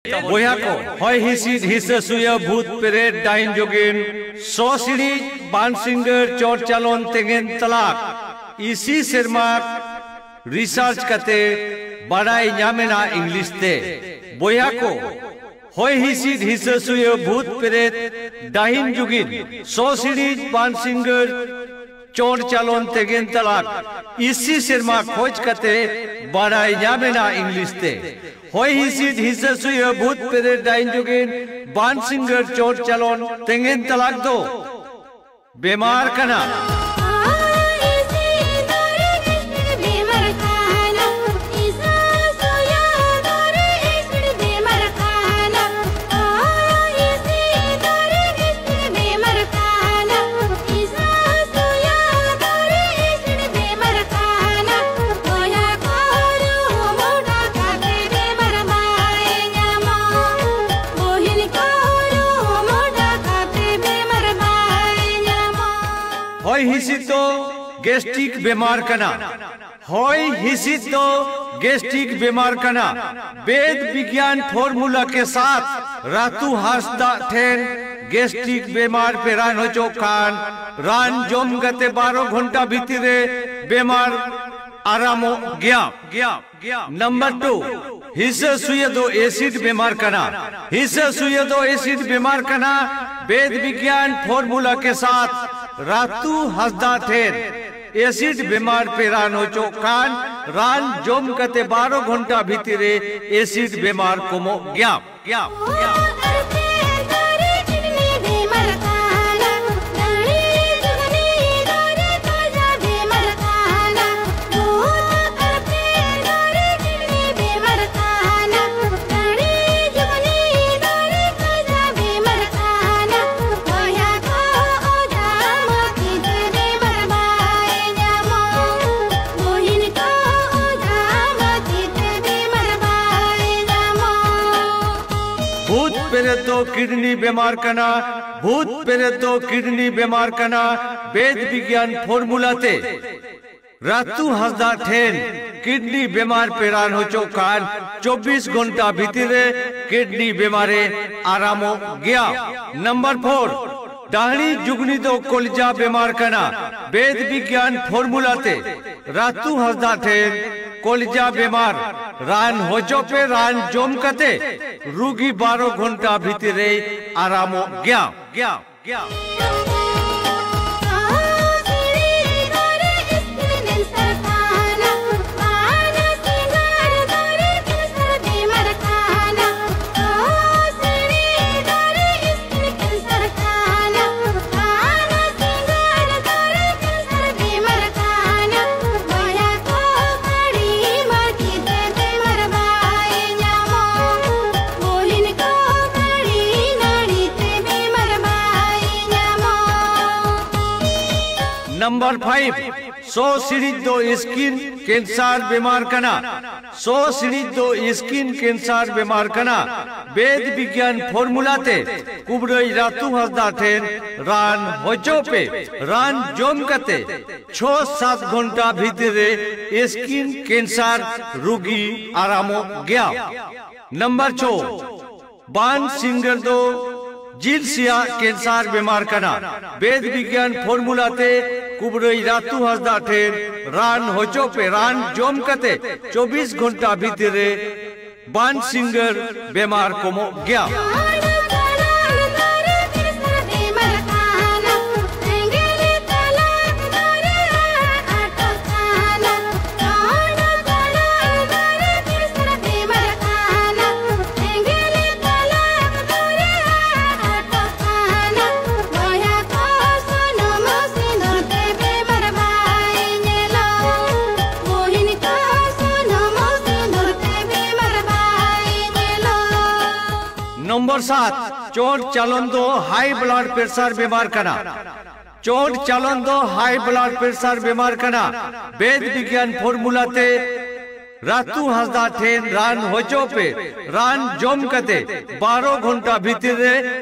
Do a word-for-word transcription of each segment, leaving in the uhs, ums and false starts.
ᱵᱚᱭᱦᱟ ᱠᱚ, ᱦᱚᱭ ᱦᱤᱸᱥᱤᱫ ᱦᱤᱥᱟᱹ ᱥᱩᱭᱟᱹ ᱵᱷᱩᱛ ᱯᱮᱨᱮᱛ ᱰᱟᱹᱦᱤᱱ ᱡᱳᱜᱤᱱ ᱥᱚ ᱥᱤᱬᱤᱡ ᱵᱟᱱ ᱥᱤᱝᱜᱟᱹᱨ ᱪᱚᱴ ᱪᱟᱞᱚᱱ ᱛᱮᱸᱜᱮᱱ ᱛᱟᱞᱟᱠ ᱤᱥᱤ ᱥᱮᱨᱢᱟ ᱨᱤᱥᱟᱨᱪ ᱠᱟᱛᱮ ᱵᱟᱲᱟᱭ ᱧᱟᱢᱮᱱᱟ ᱤᱝᱞᱤᱥ ᱛᱮ᱾ ᱵᱚᱭᱦᱟ ᱠᱚ, ᱦᱚᱭ ᱦᱤᱸᱥᱤᱫ ᱦᱤᱥᱟᱹ ᱥᱩᱭᱟᱹ ᱵᱷᱩᱛ ᱯᱮᱨᱮᱛ ᱰᱟᱹᱦᱤᱱ ᱡᱩᱜᱤᱱ ᱥᱚ ᱥᱤᱬᱤᱡ ᱵᱟᱱ ᱥᱤᱝᱜᱟᱹᱨ ᱪᱚᱴ ᱪᱟᱞᱚᱱ ᱛᱮᱸᱜᱮᱱ ᱛᱟᱞᱟᱠ ᱤᱥᱤ ᱥᱮᱨᱢᱟ ᱠᱷᱚᱡᱽ ᱠᱟᱛᱮ ᱵᱟᱲᱟᱭ ᱧᱟᱢᱮᱱᱟ ᱤᱝᱞᱤᱥ ᱛᱮ᱾ ᱦᱚᱭ ᱦᱤᱸᱥᱤᱫ ᱦᱤᱥᱟᱹ ᱥᱩᱭᱟᱹ ᱵᱷᱩᱛ ᱯᱮᱨᱮᱛ ᱰᱟᱹᱦᱤᱱ ᱡᱩᱜᱤᱱ ᱵᱟᱱ ᱥᱤᱝᱜᱟᱹᱨ ᱪᱚᱴ ᱪᱟᱞᱚᱱ ᱛᱮᱸᱜᱮᱱ ᱛᱟᱞᱟᱠ ᱫᱚ ᱵᱮᱢᱟᱨ ᱠᱟᱱᱟ᱾ ᱦᱚᱭ ᱦᱤᱸᱥᱤᱫ ᱫᱚ ᱜᱮᱥᱴᱨᱤᱠ ᱵᱮᱢᱟᱨ ᱠᱟᱱᱟ᱾ ᱦᱚᱭ ᱦᱤᱸᱥᱤᱫ ᱫᱚ ᱜᱮᱥᱴᱨᱤᱠ ᱵᱮᱢᱟᱨ ᱠᱟᱱᱟ᱾ ᱵᱮᱫ ᱵᱤᱜᱽᱭᱟᱱ ᱯᱷᱚᱨᱢᱩᱞᱟ ᱠᱮ ᱥᱟᱛᱷ ᱨᱟᱛᱩ ᱦᱟᱸᱥᱫᱟ ᱴᱷᱮᱱ ᱜᱮᱥᱴᱨᱤᱠ ᱵᱮᱢᱟᱨ ᱯᱮ ᱨᱟᱱ ᱦᱚᱪᱚᱜ ᱠᱷᱟᱱ, ᱨᱟᱱ ᱡᱚᱢ ᱠᱟᱛᱮ ᱵᱟᱨᱚ ᱜᱷᱚᱱᱴᱟ ᱵᱷᱤᱛᱤᱨ ᱨᱮ ᱵᱮᱢᱟᱨ ᱟᱨᱟᱢᱚᱜ ᱜᱮᱭᱟ᱾ ᱱᱟᱢᱵᱟᱨ ᱴᱩ, ᱦᱤᱥᱟᱹ ᱥᱩᱭᱟᱹ ᱫᱚ ᱮᱥᱤᱰ ᱵᱮᱢᱟᱨ ᱠᱟᱱᱟ᱾ ᱦᱤᱥᱟᱹ ᱥᱩᱭᱟᱹ ᱫᱚ ᱮᱥᱤᱰ ᱵᱮᱢᱟᱨ ᱠᱟᱱᱟ᱾ ᱵᱮᱫ ᱵᱤᱜᱽᱭᱟᱱ ᱯᱷᱚᱨᱢᱩᱞᱟ ᱠᱮ ᱥᱟᱛᱷ ᱨᱟᱛᱩ ᱦᱟᱸᱥᱫᱟ ᱴᱷᱮᱱ ᱮᱥᱤᱰ ᱵᱮᱢᱟᱨ ᱯᱮ ᱨᱟᱱ ᱦᱚᱪᱚᱜ ᱠᱷᱟᱱ, ᱨᱟᱱ ᱡᱚᱢ ᱠᱟᱛᱮ ᱵᱟᱨᱚ ᱜᱷᱚᱱᱴᱟ ᱵᱷᱤᱛᱤᱨ ᱨᱮ ᱮᱥᱤᱰ ᱵᱮᱢᱟᱨ ᱠᱚᱢᱚᱜ ᱜᱮᱭᱟ᱾ ᱵᱷᱩᱛ ᱯᱮᱨᱮᱛ ᱫᱚ ᱠᱤᱰᱱᱤ ᱵᱮᱢᱟᱨ ᱠᱟᱱᱟ᱾ ᱵᱷᱩᱛ ᱯᱮᱨᱮᱛ ᱫᱚ ᱠᱤᱰᱱᱤ ᱵᱮᱢᱟᱨ ᱠᱟᱱᱟ᱾ ᱵᱮᱫ ᱵᱤᱜᱽᱭᱟᱱ ᱯᱷᱚᱨᱢᱩᱞᱟ ᱛᱮ ᱨᱟᱛᱩ ᱦᱟᱸᱥᱫᱟ ᱴᱷᱮᱱ ᱠᱤᱰᱱᱤ ᱵᱮᱢᱟᱨ ᱯᱮ ᱨᱟᱱ ᱦᱚᱪᱚᱜ ᱠᱷᱟᱱ, ᱪᱚᱵᱵᱤᱥ ᱜᱷᱚᱱᱴᱟ ᱵᱷᱤᱛᱤᱨ ᱨᱮ ᱠᱤᱰᱱᱤ ᱵᱮᱢᱟᱨᱮ ᱟᱨᱟᱢᱚᱜ ᱜᱮᱭᱟ᱾ ᱱᱟᱢᱵᱟᱨ ᱯᱷᱳᱨ, ᱰᱟᱦᱲᱤ ᱡᱩᱜᱽᱱᱤ ᱫᱚ ᱠᱚᱞᱡᱟ ᱵᱮᱢᱟᱨ ᱠᱟᱱᱟ᱾ ᱵᱮᱫ ᱵᱤᱜᱽᱜᱟᱱ ᱯᱷᱚᱨᱢᱩᱞᱟ ᱛᱮ ᱨᱟᱛᱩ ᱦᱟᱸᱥᱫᱟ ᱴᱷᱮᱱ ᱠᱚᱞᱡᱟ ᱵᱮᱢᱟᱨ ᱨᱟᱱ ᱦᱚᱡᱚ ᱯᱮ, ᱨᱟᱱ ᱡᱚᱢ ᱠᱟᱛᱮ ᱨᱩᱜᱤ ᱵᱟᱨᱚ ᱜᱷᱚᱱᱴᱟ ᱵᱷᱤᱛᱤᱨ ᱨᱮᱭ ᱟᱨᱟᱢᱚᱜ ᱜᱮᱭᱟ᱾ ᱱᱟᱢᱵᱟᱨ ᱯᱷᱟᱭᱤᱵᱷ, ᱥᱚ ᱥᱤᱬᱤᱡ ᱫᱚ ᱥᱠᱤᱱ ᱠᱮᱱᱥᱟᱨ ᱵᱮᱢᱟᱨ ᱠᱟᱱᱟ᱾ ᱥᱚ ᱥᱤᱬᱤᱡ ᱫᱚ ᱥᱠᱤᱱ ᱠᱮᱱᱥᱟᱨ ᱵᱮᱢᱟᱨ ᱠᱟᱱᱟ᱾ ᱵᱮᱫ ᱵᱤᱜᱽᱜᱟᱱ ᱯᱷᱚᱨᱢᱩᱞᱟ ᱛᱮ ᱠᱩᱵᱲᱟᱹᱭ ᱨᱟᱛᱩ ᱦᱟᱸᱥᱫᱟ ᱴᱷᱮᱱ ᱨᱟᱱ ᱦᱚᱪᱚ ᱯᱮ᱾ ᱨᱟᱱ ᱡᱚᱢ ᱠᱟᱛᱮ ᱪᱷᱚ ᱥᱟᱛ ᱜᱷᱚᱱᱴᱟ ᱵᱷᱤᱛᱤᱨ ᱨᱮ ᱥᱠᱤᱱ ᱠᱮᱱᱥᱟᱨ ᱨᱩᱜᱤ ᱟᱨᱟᱢᱚᱜ ᱜᱮᱭᱟ᱾ ᱱᱟᱢᱵᱟᱨ ᱪᱷᱚ, ᱵᱟᱱ ᱥᱤᱝᱜᱟᱨ ᱫᱚ ᱡᱤᱞ ᱥᱮᱭᱟᱜ ᱠᱮᱱᱥᱟᱨ ᱵᱮᱢᱟᱨ ᱠᱟᱱᱟ᱾ ᱵᱮᱫ ᱵᱤᱜᱽᱜᱟᱱ ᱯᱷᱚᱨᱢᱩᱞᱟ ᱛᱮ ᱠᱩᱵᱲᱟᱹᱭ ᱨᱟᱛᱩ ᱦᱟᱸᱥᱫᱟ ᱴᱷᱮᱱ ᱨᱟᱱ ᱦᱚᱪᱚ ᱯᱮ᱾ ᱨᱟᱱ ᱡᱚᱢ ᱠᱟᱛᱮ ᱪᱚᱵᱵᱤᱥ ᱜᱷᱚᱱᱴᱟ ᱵᱷᱤᱛᱤᱨ ᱨᱮ ᱵᱟᱱ ᱥᱤᱝᱜᱟᱨ ᱵᱮᱢᱟᱨ ᱠᱚᱢᱚᱜ ᱜᱮᱭᱟ᱾ ᱱᱚᱢᱵᱚᱨ ᱥᱟᱛ, ᱪᱚᱴ ᱪᱟᱞᱚᱱ ᱫᱚ ᱦᱟᱭ ᱵᱞᱟᱰ ᱯᱨᱮᱥᱟᱨ ᱵᱮᱢᱟᱨ ᱠᱟᱱᱟ᱾ ᱪᱚᱴ ᱪᱟᱞᱚᱱ ᱫᱚ ᱦᱟᱭ ᱵᱞᱟᱰ ᱯᱨᱮᱥᱟᱨ ᱵᱮᱢᱟᱨ ᱠᱟᱱᱟ᱾ ᱵᱮᱫ ᱵᱤᱜᱽᱜᱟᱱ ᱯᱷᱚᱨᱢᱩᱞᱟ ᱛᱮ ᱨᱟᱛᱩ ᱦᱟᱸᱥᱫᱟ ᱴᱷᱮᱱ ᱨᱟᱱ ᱦᱚᱪᱚ ᱯᱮ᱾ ᱨᱟᱱ ᱡᱚᱢ ᱠᱟᱛᱮ ᱵᱟᱨᱚ ᱜᱷᱚᱱᱴᱟ ᱵᱷᱤᱛᱤᱨ ᱨᱮ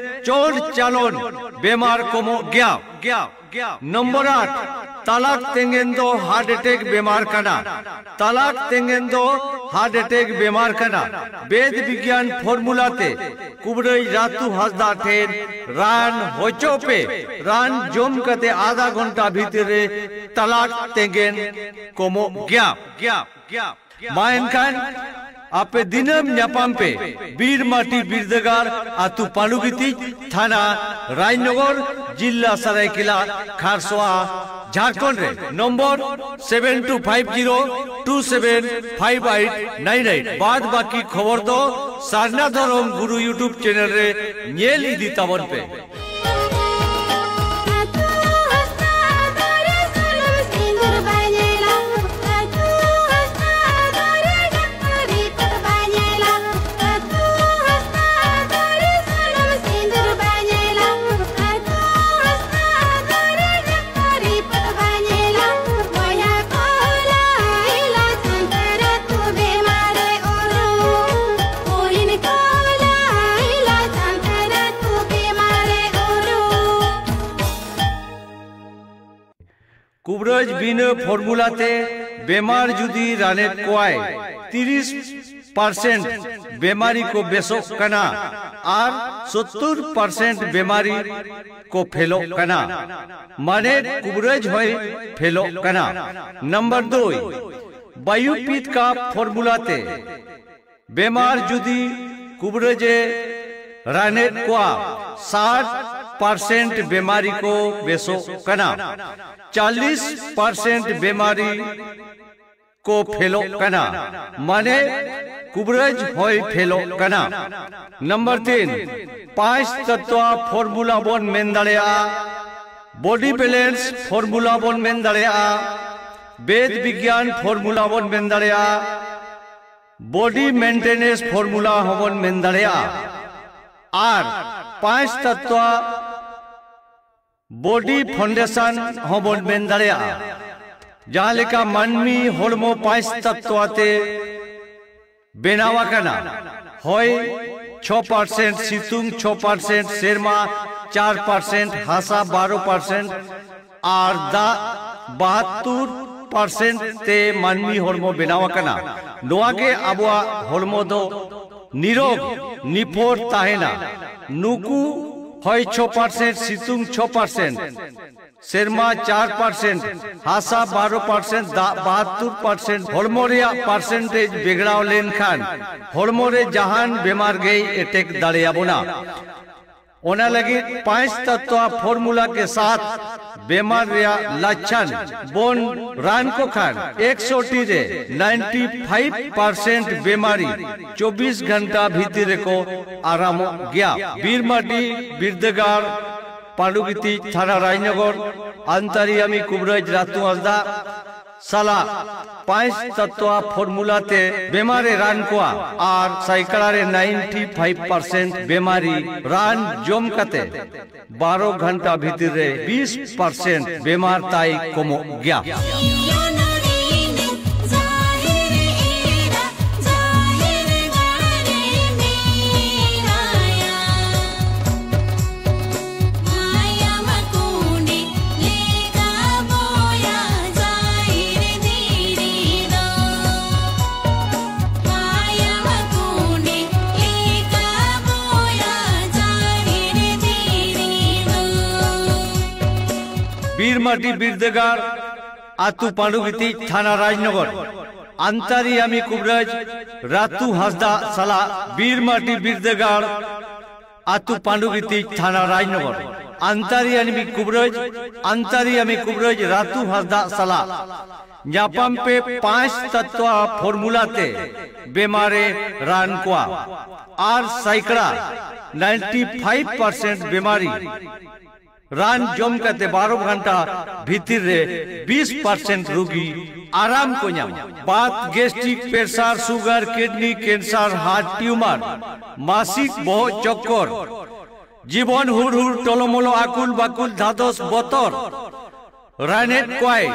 ᱪᱚᱴ ᱪᱟᱞᱚᱱ ᱵᱮᱢᱟᱨ ᱠᱚᱢᱚᱜ ᱜᱮᱭᱟ᱾ ᱱᱚᱢᱵᱚᱨ ᱟᱴ, ᱛᱟᱞᱟᱠ ᱛᱮᱸᱜᱮᱱ ᱫᱚ ᱦᱟᱨᱴ ᱮᱴᱮᱠ ᱵᱮᱢᱟᱨ ᱠᱟᱱᱟ᱾ ᱛᱟᱞᱟᱠ ᱛᱮᱸᱜᱮᱱ ᱫᱚ ᱦᱟᱨᱴ ᱮᱴᱮᱠ ᱵᱮᱢᱟᱨ ᱠᱟᱱᱟ᱾ ᱵᱮᱫ ᱵᱤᱜᱽᱭᱟᱱ ᱯᱷᱚᱨᱢᱩᱞᱟ ᱛᱮ ᱠᱩᱵᱲᱟᱹᱭ ᱨᱟᱛᱩ ᱦᱟᱸᱥᱫᱟ ᱴᱷᱮᱱ ᱨᱟᱱ ᱦᱚᱪᱚ ᱯᱮ᱾ ᱨᱟᱱ ᱡᱚᱢ ᱠᱟᱛᱮ ᱟᱫᱷᱟ ᱜᱷᱚᱱᱴᱟ ᱵᱷᱤᱛᱤᱨ ᱨᱮ ᱛᱟᱞᱟᱠ ᱛᱮᱸᱜᱮᱱ ᱠᱚᱢᱚᱜ ᱜᱮᱭᱟ᱾ ᱢᱟ ᱮᱱᱠᱷᱟᱱ ᱟᱯᱮ ᱫᱤᱱᱟᱹᱢ ᱧᱟᱯᱟᱢ ᱯᱮ ᱵᱤᱨ ᱢᱟᱹᱴᱤ ᱵᱤᱨᱫᱟᱹᱜᱟᱲ, ᱟᱹᱛᱩ ᱯᱟᱸᱰᱩᱜᱤᱛᱤᱡ, ᱛᱷᱟᱱᱟ ᱨᱟᱡᱽᱱᱚᱜᱚᱨ, ᱡᱤᱞᱞᱟ ᱥᱟᱨᱟᱭᱠᱮᱞᱟ, ᱠᱷᱟᱨᱥᱚᱣᱟ, ᱡᱷᱟᱲᱠᱷᱚᱸᱰ ᱨᱮ᱾ Number seven two five zero two seven five eight nine eight. ᱵᱟᱫ ᱵᱟᱹᱠᱤ ᱠᱷᱚᱵᱚᱨ ᱫᱚ ᱥᱟᱨᱱᱟ ᱫᱷᱚᱨᱚᱢ ᱜᱩᱨᱩ YouTube ᱪᱮᱱᱮᱞ ᱨᱮ ᱧᱮᱞ ᱤᱫᱤ ᱛᱟᱵᱚᱱ ᱯᱮ᱾ ᱠᱩᱵᱨᱟᱹᱡᱽ ᱵᱤᱱᱟᱹ ᱯᱷᱚᱨᱢᱩᱞᱟ ᱛᱮ ᱵᱮᱢᱟᱨ ᱡᱩᱫᱤ ᱨᱟᱱᱮᱫ ᱠᱚᱣᱟᱭ, ᱛᱤᱨᱤᱥ ᱯᱟᱨᱥᱮᱱᱴ ᱵᱮᱢᱟᱨᱤ ᱠᱚ ᱵᱮᱥᱚᱜ ᱠᱟᱱᱟ ᱟᱨ ᱥᱚᱛᱛᱚᱨ ᱯᱟᱨᱥᱮᱱᱴ ᱵᱮᱢᱟᱨᱤ ᱠᱚ ᱯᱷᱮᱞᱚᱜ ᱠᱟᱱᱟ, ᱢᱟᱱᱮ ᱠᱩᱵᱨᱟᱹᱡᱽ ᱦᱚᱸᱭ ᱯᱷᱮᱞᱚᱜ ᱠᱟᱱᱟ᱾ ᱱᱟᱢᱵᱟᱨ ᱫᱩᱭ, ᱵᱟᱭᱩᱯᱤᱛ ᱠᱟ ᱯᱷᱚᱨᱢᱩᱞᱟ ᱛᱮ ᱵᱮᱢᱟᱨ ᱡᱩᱫᱤ ᱠᱩᱵᱨᱟᱹᱡᱮ ᱨᱟᱱᱮᱫ ᱠᱚᱣᱟ, ᱥᱟᱴ ᱯᱟᱨᱥᱮᱱᱴ ᱵᱮᱢᱟᱨᱤ ᱠᱚ ᱵᱮᱥᱚᱜ ᱠᱟᱱᱟ, ᱪᱟᱞᱞᱤᱥ ᱯᱟᱨᱥᱮᱱᱴ ᱵᱮᱢᱟᱨᱤ ᱠᱚ ᱯᱷᱮᱞᱚᱜ ᱠᱟᱱᱟ, ᱢᱟᱱᱮ ᱠᱩᱵᱨᱟᱹᱡᱽ ᱦᱚᱸᱭ ᱯᱷᱮᱞᱚᱜ ᱠᱟᱱᱟ᱾ ᱱᱟᱢᱵᱟᱨ ᱛᱤᱱ, ᱯᱟᱸᱪ ᱛᱚᱛᱛᱣᱟ ᱯᱷᱚᱨᱢᱩᱞᱟ ᱵᱚᱱ ᱢᱮᱱ ᱫᱟᱲᱮᱭᱟᱜᱼᱟ, ᱵᱚᱰᱤ ᱵᱮᱞᱮᱱᱥ ᱯᱷᱚᱨᱢᱩᱞᱟ ᱵᱚᱱ ᱢᱮᱱ ᱫᱟᱲᱮᱭᱟᱜᱼᱟ, ᱵᱮᱫ ᱵᱤᱜᱽᱭᱟᱱ ᱯᱷᱚᱨᱢᱩᱞᱟ ᱵᱚᱱ ᱢᱮᱱ ᱫᱟᱲᱮᱭᱟᱜᱼᱟ, ᱵᱚᱰᱤ ᱢᱮᱱᱴᱮᱱᱮᱱᱥ ᱯᱷᱚᱨᱢᱩᱞᱟ ᱦᱚᱸᱵᱚᱱ ᱢᱮᱱ ᱫᱟᱲᱮᱭᱟᱜᱼᱟ᱾ ᱟᱨ ᱯᱟᱸᱪ ᱛᱚᱛᱛᱣᱟ ᱵᱚᱰᱤ ᱯᱷᱟᱣᱩᱱᱰᱮᱥᱚᱱ ᱦᱚᱸᱵᱚᱱ ᱢᱮᱱ ᱫᱟᱲᱮᱭᱟᱜᱼᱟ᱾ ᱡᱟᱦᱟᱸ ᱞᱮᱠᱟ ᱢᱟᱹᱱᱢᱤ ᱦᱚᱲᱢᱚ ᱯᱟᱸᱪ ᱛᱚᱛᱛᱣᱟ ᱛᱮ ᱵᱮᱱᱟᱣ ᱟᱠᱟᱱᱟ, ᱦᱚᱭ ᱪᱷᱚ ᱯᱟᱨᱥᱮᱱᱴ, ᱥᱤᱛᱩᱝ ᱪᱷᱚ ᱯᱟᱨᱥᱮᱱᱴ, ᱥᱮᱨᱢᱟ ᱪᱟᱨ ᱯᱟᱨᱥᱮᱱᱴ, ᱦᱟᱥᱟ ᱵᱟᱨᱚ ᱯᱟᱨᱥᱮᱱᱴ ᱟᱨ ᱫᱟᱜ ᱵᱟᱦᱟᱛᱛᱳᱨ ᱯᱟᱨᱥᱮᱱᱴ ᱛᱮ ᱢᱟᱹᱱᱢᱤ ᱦᱚᱲᱢᱚ ᱵᱮᱱᱟᱣ ᱟᱠᱟᱱᱟ᱾ ᱱᱚᱣᱟ ᱜᱮ ᱟᱵᱚᱣᱟᱜ ᱦᱚᱲᱢᱚ ᱫᱚ ᱱᱤᱨᱳᱜᱽ, ᱱᱤᱯᱷᱚᱨ ᱛᱟᱦᱮᱱᱟ᱾ ᱱᱩᱠᱩ ᱦᱚᱭ ᱪᱷᱚ ᱯᱟᱨᱥᱮᱱᱴ, ᱥᱤᱛᱩᱝ ᱪᱷᱚ ᱯᱟᱨᱥᱮᱱᱴ, ᱥᱮᱨᱢᱟ ᱪᱟᱨ ᱯᱟᱨᱥᱮᱱᱴ, ᱦᱟᱥᱟ ᱵᱟᱨᱚ ᱯᱟᱨᱥᱮᱱᱴ, ᱫᱟᱜ ᱵᱟᱦᱟᱛᱛᱳᱨ ᱯᱟᱨᱥᱮᱱᱴ, ᱦᱚᱲᱢᱚ ᱨᱮᱭᱟᱜ ᱯᱟᱨᱥᱮᱱᱴᱮᱡᱽ ᱵᱮᱜᱽᱲᱟᱣ ᱞᱮᱱᱠᱷᱟᱱ ᱦᱚᱲᱢᱚ ᱨᱮ ᱡᱟᱦᱟᱱ ᱵᱮᱢᱟᱨ ᱜᱮᱭ ᱮᱴᱮᱠ ᱫᱟᱲᱮᱭᱟᱵᱚᱱᱟ᱾ ᱚᱱᱟ ᱞᱟᱹᱜᱤᱫ ᱯᱟᱸᱪ ᱛᱚᱛᱣᱟ ᱯᱷᱚᱨᱢᱩᱞᱟ ᱠᱮ ᱥᱟᱛ ᱵᱮᱢᱟᱨ ᱨᱮᱭᱟᱜ ᱞᱟᱪᱷᱟᱱ ᱵᱚᱱ ᱨᱟᱱ ᱠᱚ ᱠᱷᱟᱱ ᱮᱠᱥᱚ ᱴᱤ ᱨᱮ ᱱᱟᱭᱤᱱᱴᱤ ᱯᱷᱟᱭᱤᱵᱷ ᱯᱟᱨᱥᱮᱱᱴ ᱵᱮᱢᱟᱨᱤ ᱪᱚᱵᱵᱤᱥ ᱜᱷᱚᱱᱴᱟ ᱵᱷᱤᱛᱤᱨ ᱨᱮᱠᱚ ᱟᱨᱟᱢᱚᱜ ᱜᱮᱭᱟ᱾ ᱵᱤᱨᱢᱟᱴᱤ ᱵᱤᱨᱫᱟᱹᱜᱟᱲ, ᱯᱟᱸᱰᱩᱜᱤᱛᱤᱡ ᱛᱷᱟᱱᱟ ᱨᱟᱡᱽᱱᱚᱜᱚᱨ, ᱟᱱᱛᱟᱨᱤᱭᱟᱢᱤ ᱠᱩᱵᱨᱟᱹᱡᱽ ᱨᱟᱛᱩ ᱦᱟᱸᱥᱫᱟ ᱥᱟᱞᱟᱜ ᱯᱟᱸᱪ ᱛᱚᱛᱣᱟ ᱯᱷᱚᱨᱢᱩᱞᱟ ᱛᱮ ᱵᱮᱢᱟᱨ ᱮ ᱨᱟᱱ ᱠᱚᱣᱟ ᱟᱨ ᱥᱟᱭᱠᱲᱟ ᱨᱮ ᱱᱟᱭᱤᱱᱴᱤ ᱯᱷᱟᱭᱤᱵᱷ ᱯᱟᱨᱥᱮᱱᱴ ᱵᱮᱢᱟᱨᱤ ᱨᱟᱱ ᱡᱚᱢ ᱠᱟᱛᱮ ᱵᱟᱨᱚ ᱜᱷᱚᱱᱴᱟ ᱵᱷᱤᱛᱤᱨ ᱨᱮ ᱵᱤᱥ ᱯᱟᱨᱥᱮᱱᱴ ᱵᱮᱢᱟᱨ ᱛᱟᱭ ᱠᱚᱢᱚᱜ ᱜᱮᱭᱟ᱾ ᱵᱤᱨᱢᱟᱴᱤ ᱵᱤᱨᱫᱟᱹᱜᱟᱲ, ᱟᱹᱛᱩ ᱯᱟᱸᱰᱩᱜᱤᱛᱤᱡ, ᱛᱷᱟᱱᱟ ᱨᱟᱡᱽᱱᱚᱜᱚᱨ᱾ ᱟᱱᱛᱟᱨᱤᱭᱟᱢᱤ ᱠᱩᱵᱨᱟᱹᱡᱽ ᱨᱟᱛᱩ ᱦᱟᱸᱥᱫᱟ ᱥᱟᱞᱟᱜ ᱵᱤᱨᱢᱟᱴᱤ ᱵᱤᱨᱫᱟᱹᱜᱟᱲ, ᱟᱹᱛᱩ ᱯᱟᱸᱰᱩᱜᱤᱛᱤᱡ, ᱛᱷᱟᱱᱟ ᱨᱟᱡᱽᱱᱚᱜᱚᱨ᱾ ᱟᱱᱛᱟᱨᱤᱭᱟᱢᱤ ᱠᱩᱵᱨᱟᱹᱡᱽ, ᱟᱱᱛᱟᱨᱤᱭᱟᱢᱤ ᱠᱩᱵᱨᱟᱹᱡᱽ ᱨᱟᱛᱩ ᱦᱟᱸᱥᱫᱟ ᱥᱟᱞᱟᱜ ᱧᱟᱯᱟᱢ ᱯᱮ ᱯᱟᱸᱪ ᱛᱚᱛᱣᱟ ᱯᱷᱚᱨᱢᱩᱞᱟ ᱛᱮ ᱵᱮᱢᱟᱨᱮ ᱨᱟᱱ ᱠᱚᱣᱟ ᱟᱨ ᱥᱟᱭᱠᱲᱟ ᱱᱟᱭᱤᱱᱴᱤ ᱯᱷᱟᱭᱤᱵᱷ ᱯᱟᱨᱥᱮᱱᱴ ᱵᱮᱢᱟᱨᱤ ᱨᱟᱱ ᱡᱚᱢ ᱠᱟᱛᱮ ᱵᱟᱨᱚ ᱜᱷᱚᱱᱴᱟ ᱵᱷᱤᱛᱤᱨ ᱨᱮ ᱵᱤᱥ ᱯᱟᱨᱥᱮᱱᱴ ᱨᱩᱜᱤ ᱟᱨᱟᱢ ᱠᱚ ᱧᱟᱢᱟ᱾ ᱵᱟᱛ, ᱜᱮᱥᱴᱨᱤᱠ, ᱯᱨᱮᱥᱟᱨ, ᱥᱩᱜᱟᱨ, ᱠᱤᱰᱱᱤ ᱠᱮᱱᱥᱟᱨ, ᱦᱟᱨᱴ ᱴᱤᱭᱩᱢᱟᱨ, ᱢᱟᱥᱤᱠ ᱵᱚᱦᱚᱜ ᱪᱚᱠᱠᱚᱨ, ᱡᱤᱵᱚᱱ ᱦᱩᱲᱦᱩᱲ, ᱴᱚᱞᱚᱢᱚᱞᱚ, ᱟᱠᱩᱞ ᱵᱟᱠᱩᱞ, ᱫᱷᱟᱫᱚᱥ ᱵᱚᱛᱚᱨ, ᱨᱟᱱᱮᱫ ᱠᱚᱣᱟᱭ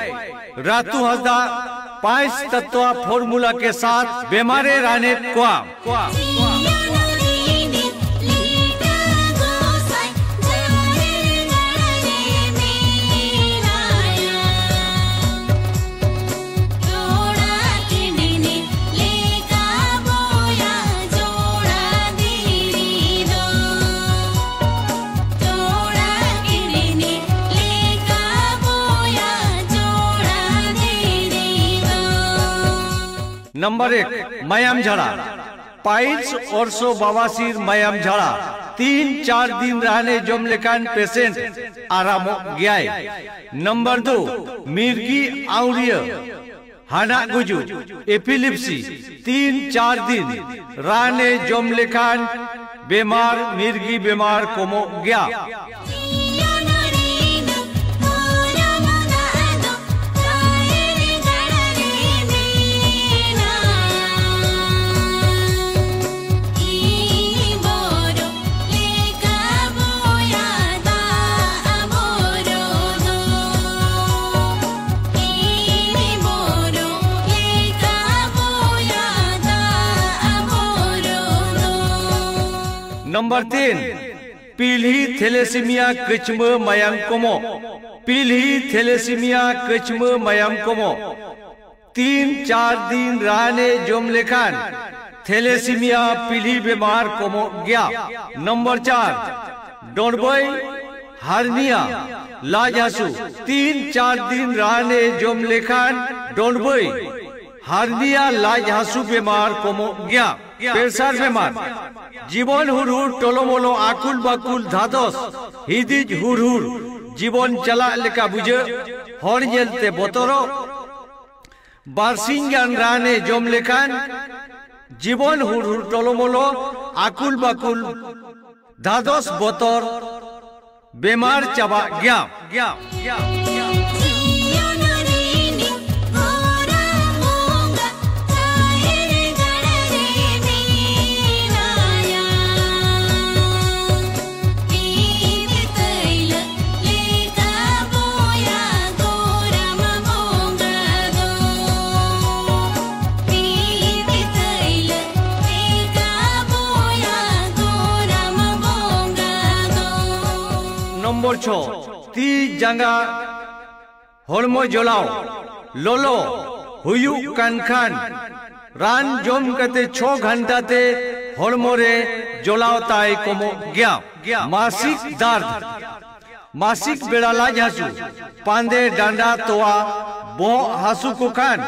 ᱨᱟᱛᱩ ᱦᱟᱸᱥᱫᱟ᱾ ᱯᱟᱸᱪ ᱛᱚᱛᱣᱟ ᱯᱷᱚᱨᱢᱩᱞᱟ ᱠᱮ ᱥᱟᱛ ᱵᱮᱢᱟᱨᱮ ᱨᱟᱱᱮᱫ ᱠᱚᱣᱟ᱾ ᱱᱟᱢᱵᱟᱨ ᱮᱠ, ᱢᱟᱭᱟᱢ ᱡᱷᱟᱲᱟ᱾ ᱯᱟᱭᱤᱞᱥ ᱚᱨᱥᱚ ᱵᱟᱵᱟᱥᱤᱨ ᱢᱟᱭᱟᱢ ᱡᱷᱟᱲᱟ᱾ ᱛᱤᱱ ᱪᱟᱨ ᱫᱤᱱ ᱨᱟᱱᱮ ᱡᱚᱢ ᱞᱮᱠᱷᱟᱱ ᱯᱮᱥᱮᱱᱴ ᱟᱨᱟᱢᱚᱜ ᱜᱮᱭᱟᱭ᱾ ᱱᱟᱢᱵᱟᱨ ᱫᱩ, ᱢᱤᱨᱜᱤ ᱟᱹᱣᱲᱤᱭᱟᱹ᱾ ᱦᱟᱱᱟᱜ ᱜᱩᱡᱩᱜ, ᱮᱯᱤᱞᱤᱯᱥᱤ, ᱛᱤᱱ ᱪᱟᱨ ᱫᱤᱱ ᱨᱟᱱᱮ ᱡᱚᱢ ᱞᱮᱠᱷᱟᱱ ᱵᱮᱢᱟᱨ, ᱢᱤᱨᱜᱤ ᱵᱮᱢᱟᱨ ᱠᱚᱢᱚᱜ ᱜᱮᱭᱟ᱾ ᱱᱟᱢᱵᱟᱨ ᱛᱤᱱ, ᱯᱤᱞᱦᱤ ᱛᱷᱮᱞᱮᱥᱤᱢᱤᱭᱟ ᱠᱟᱹᱪᱢᱟᱹ ᱢᱟᱭᱟᱢ ᱠᱚᱢᱚᱜ᱾ ᱯᱤᱞᱦᱤ ᱛᱷᱮᱞᱮᱥᱤᱢᱤᱭᱟ ᱠᱟᱹᱪᱢᱟᱹ ᱢᱟᱭᱟᱢ ᱠᱚᱢᱚᱜ᱾ ᱛᱤᱱ ᱪᱟᱨ ᱫᱤᱱ ᱨᱟᱱᱮ ᱡᱚᱢ ᱞᱮᱠᱷᱟᱱ ᱛᱷᱮᱞᱮᱥᱤᱢᱤᱭᱟ ᱯᱤᱞᱦᱤ ᱵᱮᱢᱟᱨ ᱠᱚᱢᱚᱜ ᱜᱮᱭᱟ᱾ ᱱᱚᱢᱵᱚᱨ ᱪᱟᱨ, ᱰᱚᱸᱰᱵᱟᱹᱭ ᱦᱟᱨᱱᱤᱭᱟ ᱞᱟᱡ ᱦᱟᱹᱥᱩ᱾ ᱛᱤᱱ ᱪᱟᱨ ᱫᱤᱱ ᱨᱟᱱᱮ ᱡᱚᱢ ᱞᱮᱠᱷᱟᱱ ᱰᱚᱸᱰᱵᱟᱹᱭ ᱦᱟᱨᱱᱤᱭᱟ ᱞᱟᱡ ᱦᱟᱹᱥᱩ ᱵᱮᱢᱟᱨ ᱠᱚᱢᱚᱜ ᱜᱮᱭᱟ᱾ ᱯᱮᱥᱟᱨ ᱵᱮᱢᱟᱨ, ᱡᱤᱵᱚᱱ ᱦᱩᱨᱦᱩᱨ ᱴᱚᱞᱚᱢᱚᱞᱚ ᱟᱠᱩᱞ ᱵᱟᱠᱩᱞ ᱫᱷᱟᱫᱚᱥ, ᱦᱤᱫᱤᱡ ᱦᱩᱨᱦᱩᱨ, ᱡᱤᱵᱚᱱ ᱪᱟᱞᱟᱜ ᱞᱮᱠᱟ ᱵᱩᱡᱷᱟᱹᱜ, ᱦᱚᱲ ᱧᱮᱞᱛᱮ ᱵᱚᱛᱚᱨᱚᱜ᱾ ᱵᱟᱨᱥᱤᱧ ᱜᱟᱱ ᱨᱟᱱᱮ ᱡᱚᱢ ᱞᱮᱠᱷᱟᱱ ᱡᱤᱵᱚᱱ ᱦᱩᱨᱦᱩᱨ ᱴᱚᱞᱚᱢᱚᱞᱚ ᱟᱠᱩᱞ ᱵᱟᱠᱩᱞ ᱫᱷᱟᱫᱚᱥ ᱵᱚᱛᱚᱨ ᱵᱮᱢᱟᱨ ᱪᱟᱵᱟᱜ ᱜᱮᱭᱟ᱾ ᱱᱚᱢᱵᱚᱨ ᱪᱷᱚ, ᱛᱤ ᱡᱟᱸᱜᱟ ᱦᱚᱲᱢᱚ ᱡᱚᱞᱟᱣ, ᱞᱚᱞᱚ ᱦᱩᱭᱩᱜ ᱠᱟᱱ ᱠᱷᱟᱱ ᱨᱟᱱ ᱡᱚᱢ ᱠᱟᱛᱮ ᱪᱷᱚ ᱜᱷᱟᱱᱴᱟ ᱛᱮ ᱦᱚᱲᱢᱚ ᱨᱮ ᱡᱚᱞᱟᱣ ᱛᱟᱭ ᱠᱚᱢᱚᱜ ᱜᱮᱭᱟ᱾ ᱢᱟᱥᱤᱠ ᱫᱟᱨᱫ, ᱢᱟᱥᱤᱠ ᱵᱮᱲᱟ ᱞᱟᱡ ᱦᱟᱹᱥᱩ, ᱯᱟᱸᱫᱮ, ᱰᱟᱸᱰᱟ, ᱛᱚᱣᱟ, ᱵᱚᱦᱚᱜ ᱦᱟᱹᱥᱩ ᱠᱚ ᱠᱷᱟᱱ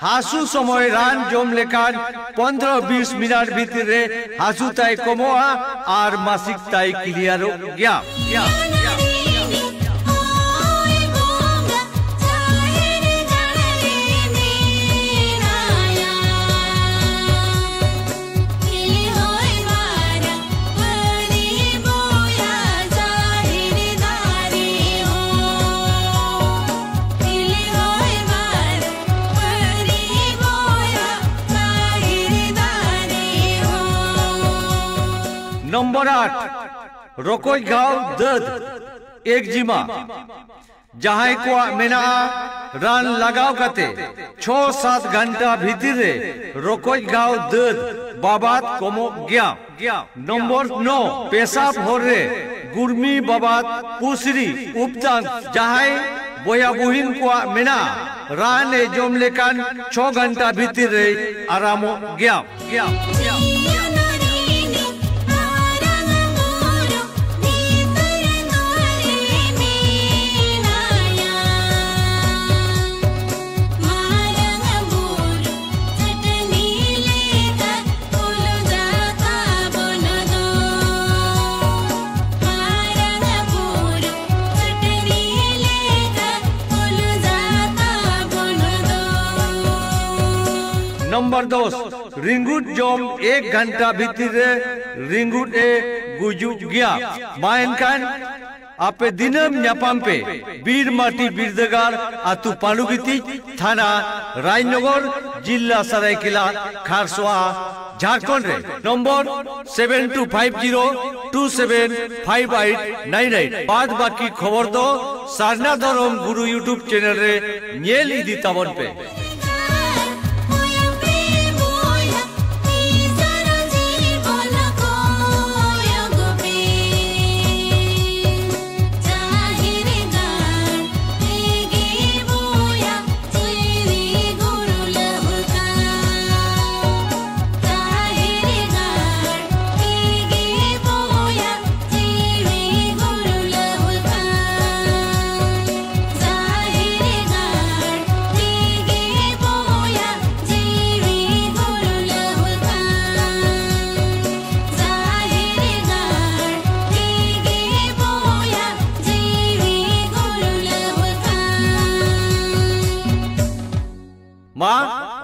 ᱦᱟᱹᱥᱩ ᱥᱚᱢᱚᱭ ᱨᱟᱱ ᱡᱚᱢ ᱞᱮᱠᱷᱟᱱ ᱯᱚᱱᱫᱽᱨᱚ ᱵᱤᱥ ᱢᱤᱱᱤᱴ ᱵᱷᱤᱛᱤᱨ ᱨᱮ ᱦᱟᱹᱥᱩ ᱛᱟᱭ ᱠᱚᱢᱚᱜᱼᱟ ᱟᱨ ᱢᱟᱥᱤᱠ ᱛᱟᱭ ᱠᱞᱤᱭᱟᱨᱚᱜ ᱜᱮᱭᱟ᱾ ᱱᱚᱢᱵᱚᱨ ᱟᱴ, ᱨᱚᱠᱚᱡ ᱜᱷᱟᱣ ᱫᱟᱹᱫ, ᱮᱠᱡᱤᱢᱟ᱾ ᱡᱟᱦᱟᱸᱭ ᱠᱚᱣᱟᱜ ᱢᱮᱱᱟᱜᱼᱟ, ᱨᱟᱱ ᱞᱟᱜᱟᱣ ᱠᱟᱛᱮ ᱪᱷᱚ ᱥᱟᱛ ᱜᱷᱚᱱᱴᱟ ᱵᱷᱤᱛᱤᱨ ᱨᱮ ᱨᱚᱠᱚᱡ ᱜᱷᱟᱣ ᱫᱟᱹᱫ ᱵᱟᱵᱟᱫ ᱠᱚᱢᱚᱜ ᱜᱮᱭᱟ᱾ ᱱᱚᱢᱵᱚᱨ ᱱᱚ, ᱯᱮᱥᱟᱵ ᱦᱚᱨ ᱨᱮ ᱜᱩᱨᱢᱤ ᱵᱟᱵᱟᱫ ᱯᱩᱥᱨᱤ ᱩᱯᱫᱟᱱ᱾ ᱡᱟᱦᱟᱸᱭ ᱵᱚᱭᱦᱟ ᱵᱩᱦᱤᱱ ᱠᱚᱣᱟᱜ ᱢᱮᱱᱟᱜᱼᱟ, ᱨᱟᱱ ᱮ ᱡᱚᱢ ᱞᱮᱠᱷᱟᱱ ᱪᱷᱚ ᱜᱷᱚᱱᱴᱟ ᱵᱷᱤᱛᱤᱨ ᱨᱮᱭ ᱟᱨᱟᱢᱚᱜ ᱜᱮᱭᱟ᱾ ᱱᱚᱢᱵᱚᱨ ᱫᱚᱥ, ᱨᱤᱸᱜᱩᱫ ᱡᱚᱢ ᱮᱠ ᱜᱷᱚᱱᱴᱟ ᱵᱷᱤᱛᱤᱨ ᱨᱮ ᱨᱤᱸᱜᱩᱫ ᱮ ᱜᱩᱡᱩᱜ ᱜᱮᱭᱟ᱾ ᱢᱟ ᱮᱱᱠᱷᱟᱱ ᱟᱯᱮ ᱫᱤᱱᱟᱹᱢ ᱧᱟᱯᱟᱢ ᱯᱮ ᱵᱤᱨ ᱢᱟᱹᱴᱤ ᱵᱤᱨᱫᱟᱹᱜᱟᱲ, ᱟᱹᱛᱩ ᱯᱟᱸᱰᱩᱜᱤᱛᱤᱡ, ᱛᱷᱟᱱᱟ ᱨᱟᱡᱽᱱᱚᱜᱚᱨ, ᱡᱤᱞᱞᱟ ᱥᱟᱨᱟᱭᱠᱮᱞᱟ ᱠᱷᱟᱨᱥᱚᱣᱟ, ᱡᱷᱟᱲᱠᱷᱚᱸᱰ ᱨᱮ᱾ Number seven two five zero two seven five eight nine eight. ᱵᱟᱫ ᱵᱟᱹᱠᱤ ᱠᱷᱚᱵᱚᱨ ᱫᱚ ᱥᱟᱨᱱᱟ ᱫᱷᱚᱨᱚᱢ ᱜᱩᱨᱩ YouTube ᱪᱮᱱᱮᱞ ᱨᱮ ᱧᱮᱞ ᱤᱫᱤ ᱛᱟᱵᱚᱱ ᱯᱮ᱾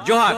ᱡᱚᱦᱟᱨ᱾